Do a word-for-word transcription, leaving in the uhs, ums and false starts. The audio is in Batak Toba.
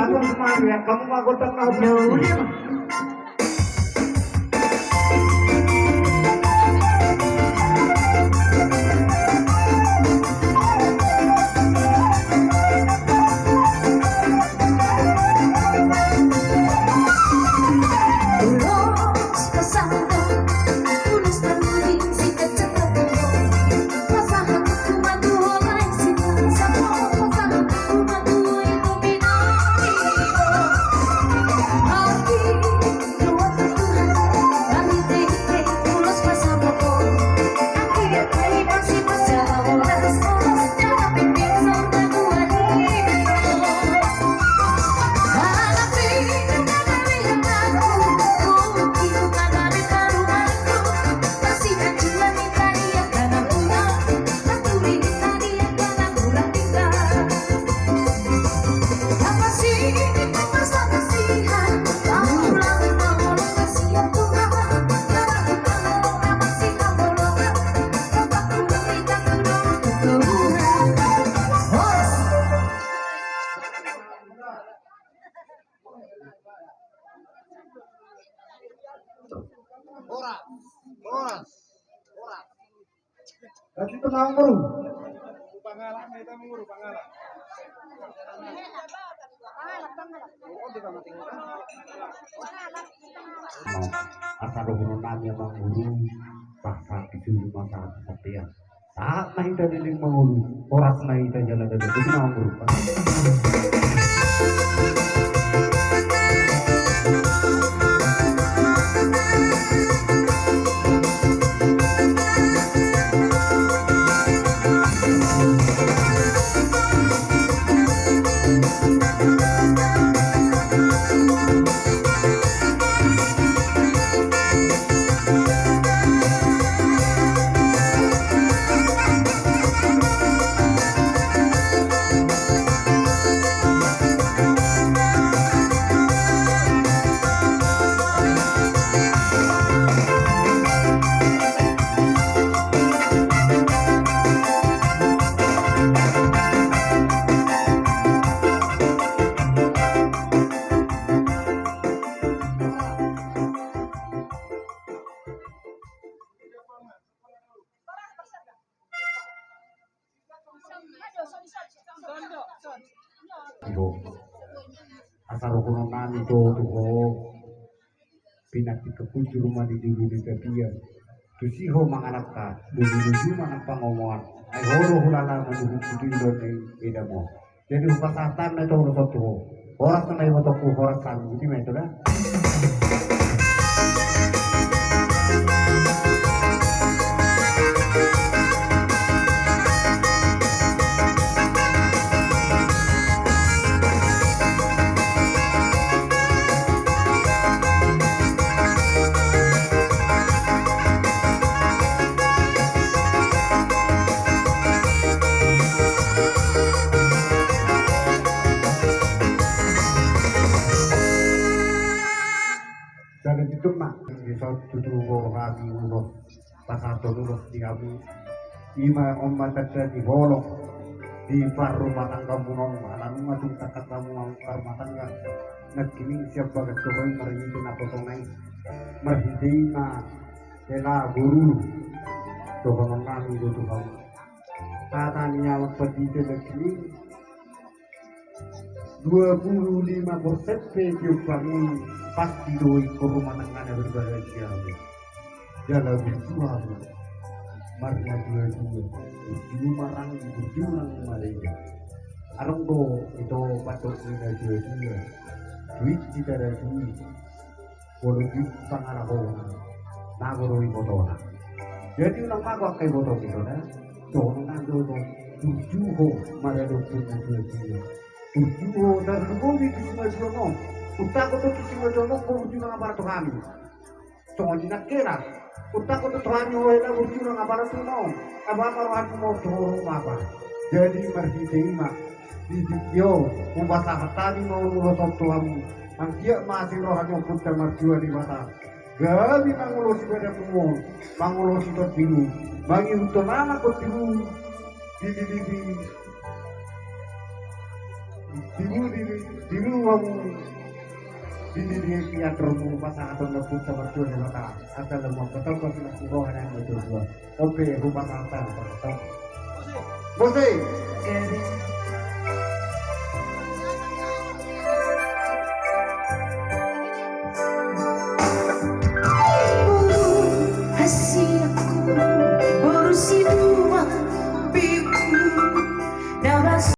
Apa semangat ya? Kamu mah kota tahu. Ya udah. Horas, horas, horas. Lagi tenang, Bro. Pangalah, kita mengurus pangalah. Asa dohonon nami amang guru, pasahat tu jolo ma sahat tu sampea. Sahat ma hita leleng mangolu, horas ma hita jala gabe. Jadi amang guru. Ibo. Asa dohonon nami do tu ho. Pinantikhon hujur ma di julu ni tapian. Tusi ho mangalangka, bulu-bulu ma na pangomoan. Ai ho do hulala manuhuk hujur do ni bedamu. Jadi hupasahat ma tu ho do tu ho. Horas ma ibotongku, horas hami, iti ma i tu da. Sada jitun ma, di saut tutu rohami ulos, pasahaton ulos di hamu. Ima on ma tanda ni holong di parrumatanggamuna on, ala nunga tung tangkas hamu marrumah tangga. Nangkining sian bagas tu ho i marhite na potona i. Marhite i ma hela boru, dohonon nami do tu hamu. Hata ni amang pandita nangkining. Dua puluh lima persen pe diombang i pasti do ingkon rumah tangga na berbahagia. Jala burju hamu marnadua-dua, burju maranggi, burju nang marida. Adong do ito patok ni na dua-dua. Duit ditarajui. Molo di pangalahona, mago do ibotona. Jadi unang mago angka iboto i do na. Dohonon nami do, burju ho maradophon na dua-dua. Burju ho, tarlumobi tu simajuon on. Hutakon do tu simajuon on, ho burju nang apala tu hami. Songon i nangkin. Hutakon do tu hami ho hela burju nang apala tu on. Aba ma rohami molo apa. Jadi marhite i ma. Di tingki on, hupasahat hami ma ulos on tu hamu. Anggiat ma asing roha ni Ompunta Martua Debata. Gabe mangulosi badanmu on, mangulosi tondimu, mangihuthon anak tondimu, bibi-bibi. Di, di, di, di ruang, di, di, di, di andormu pasahathon na punta martua Debata, asa lam mambatalhon na huroha nang na tua-tua. Oke, hupasahat, pasahat. Musik. Hasianku, boru si dua, biku, dawas.